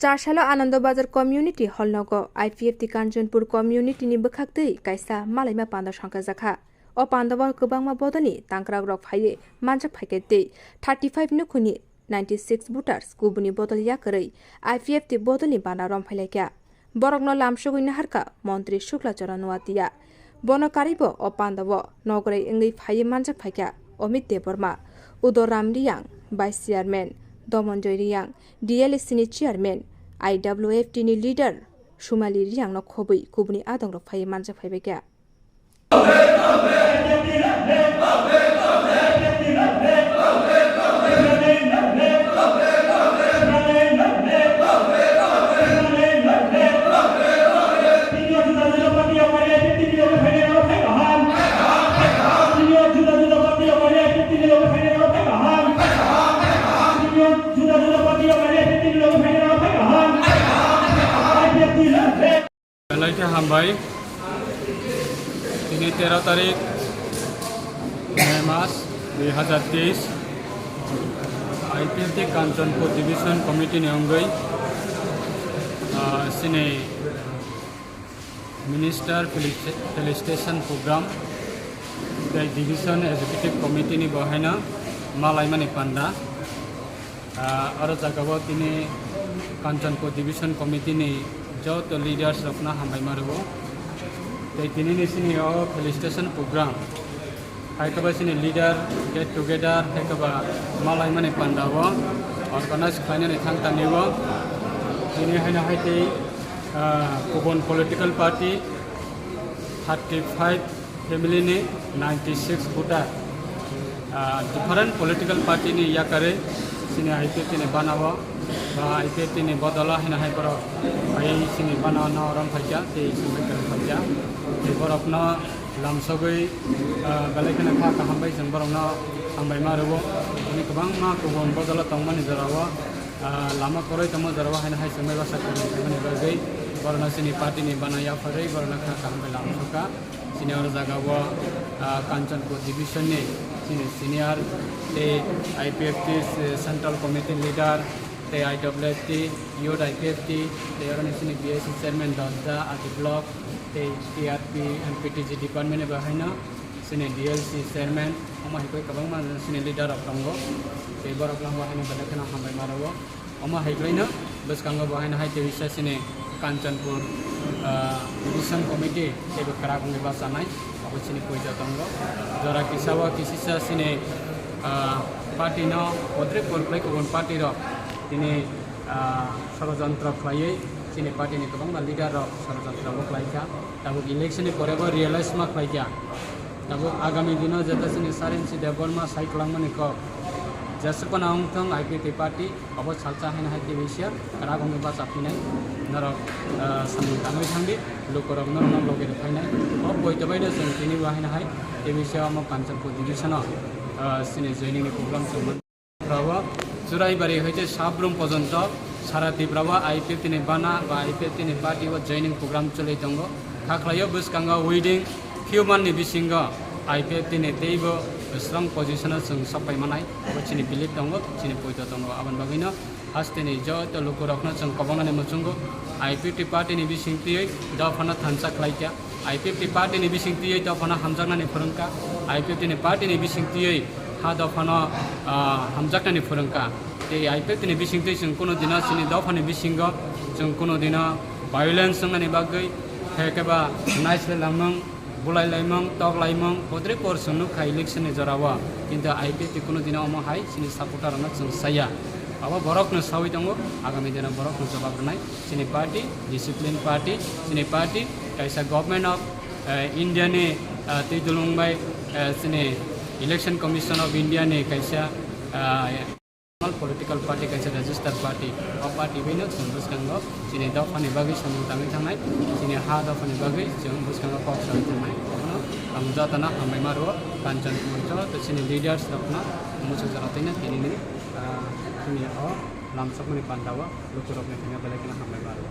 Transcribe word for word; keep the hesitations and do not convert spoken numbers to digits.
Charsalo Anando Bazar Community Hall nogo I P F T Kanchanpur Community ni bwkhaktwi kaisa malaima panda songkhajakha. O pandao kwbangma bodolni tangkrakrok phaiwi manjak phaikha tei thirty five nukhungni ninety six voters kubuni bodol yakarwi I P F T bodolni bana romphailaikha. Borokno lamsogwi naharkha Montri Shukla Charan Noatia. Bono karwibo o pandao nogoroi wngwi phaiwi manjak phaikha Amit Debbarma, Udaram Reang, Vice Chairman, Domonjoy Reang, D L C ni Chairman, I W F T ni leader Sumali Reangno khobwi kubuni adongrok phaiwi manjak phaibaikha. Belai khe hambai. Tini tero tarik May mas dui hazar teis, I P F T Kanchanpur Division Committee ni wngwi, ah, chini Minister Felicita-, Felicitation Program tei Division Executive Committee ni bo haino malaimani panda. Ah, oro jagao tini Kanchanpur Division Committee ni joto leaders rokno hambai ma rwo. Tei tini ni sini o felicitation program, hai khe bai sini leader get together, hai khe ba malaimani panda o organize khlainani thang tani o. Tini haino hai tei, ah, kubun political party thirty five family ni ninety six voter, ah, different political party ni yakarwi chini I P F T ni bana o, ba I P F T ni bodol o haino hai borok phaiwi chini bana o no rom phaikha tei chwng bai kwrwng phaikha. Tei borokno lamsogwi, ah, belai kheno kha kaham bai chwng borokno hambai ma rwo. Tini kwbangma kubun bodol o tongmani jora o, ah, lama kwrwi tongma jora o haino hai chwng bai bwsa kwrwng khaimani bagwi borokno chini party ni bana yapharwi borokno kha kaham bai lamsokha. Chini oro jaga o, ah, Kanchanpur Division ni chini senior tei I P F T Central Committee leader tei I W F T Youth I P F T tei oro ni chini B I C chairman Dosda Adi Block tei T R P and P T G department ni bo haino chini D L C chairman omo hai khe kwbangma chini leader rok tongo tei borok no bo haino belai kheno hambai ma rwo. Omo hai khlaino bwskango bo haino hai tei bisa chini Kanchanpur, ah, Division Committee teibo kwrak wngwi bachanai, abo chini poito tongo. Jora kisa o kisisa chini, ah, party no bodre por khlai kubun party rok tini, ah, sorojontro khlaiwi chini party ni kwbangma leader rok sorojontro bo khlaikha. Tabuk election ni pore bo realize ma khlaikha. Tabuk agami dino jeta chini Sarensi Debbarma sai kwlangmani kok jesukno wngthung I P F T party. Obo salsa haino hai tei bisa kwrak wngwi bacha phinai norok, ah, samung tangwi thangdi, lukurok norokno logi rw phainai. O poito baino chwng tini bo haino hai tei bisa omo Kanchanpur division o, ah, chini joining ni program chwng man. Rao Churaibari hoite Sabrum pojonto sara Tripura o I P F T ni bana ba I P F T ni party o joining program choli tongo. Kha khlaio bwskango within few month ni bisingo I P F T ni teibo strong position o chwng sok pai manai. Obo chini belief tongo, chini poito tongo. Aboni bagwino Hasteni joto lukurokno chwng kobongnani muchungo. I P F T party ni bisingtwi dophano thansa khlaikha. I P F T party ni bisingtwi dophano hamjaknani phwrwngkha. I P F T ni party ni bisingtwi ha dophano, ah, hamjaknani phwrwngkha. Tei I P F T ni bisingtwi chwng kunu dino chini dophani bisingo chwng kunu dino violence wngnani bagwi, hai khe ba naislai lamung, bulai laimung, tok laimung, bodre por chwng nukha election ni jorao, kintu I P F T kunu dino omo hai chini supporter rokno chwng saya. Abo borokno sawi tongo, agami dino borokno jawab rwnai. Chini party, discipline party, chini party kaisa government of, eh, India ni, eh, twi dulung bai, eh, chini Election Commission of India ni kaisa, eh, Political party kaisa register party. O party bai no chwng bwskango chini dophani bagwi samung tangwi thangnai, chini ha dophani bagwi chwng bwskango kok sawi thangnai. Bono ang jotono hambai ma rwo, Kanchanpur joto chini leaders rokno muchung jora twi no tini ni, ah, chini o lamsokmani panda o lukurokni thangwi belai kheno hambai ma rwo.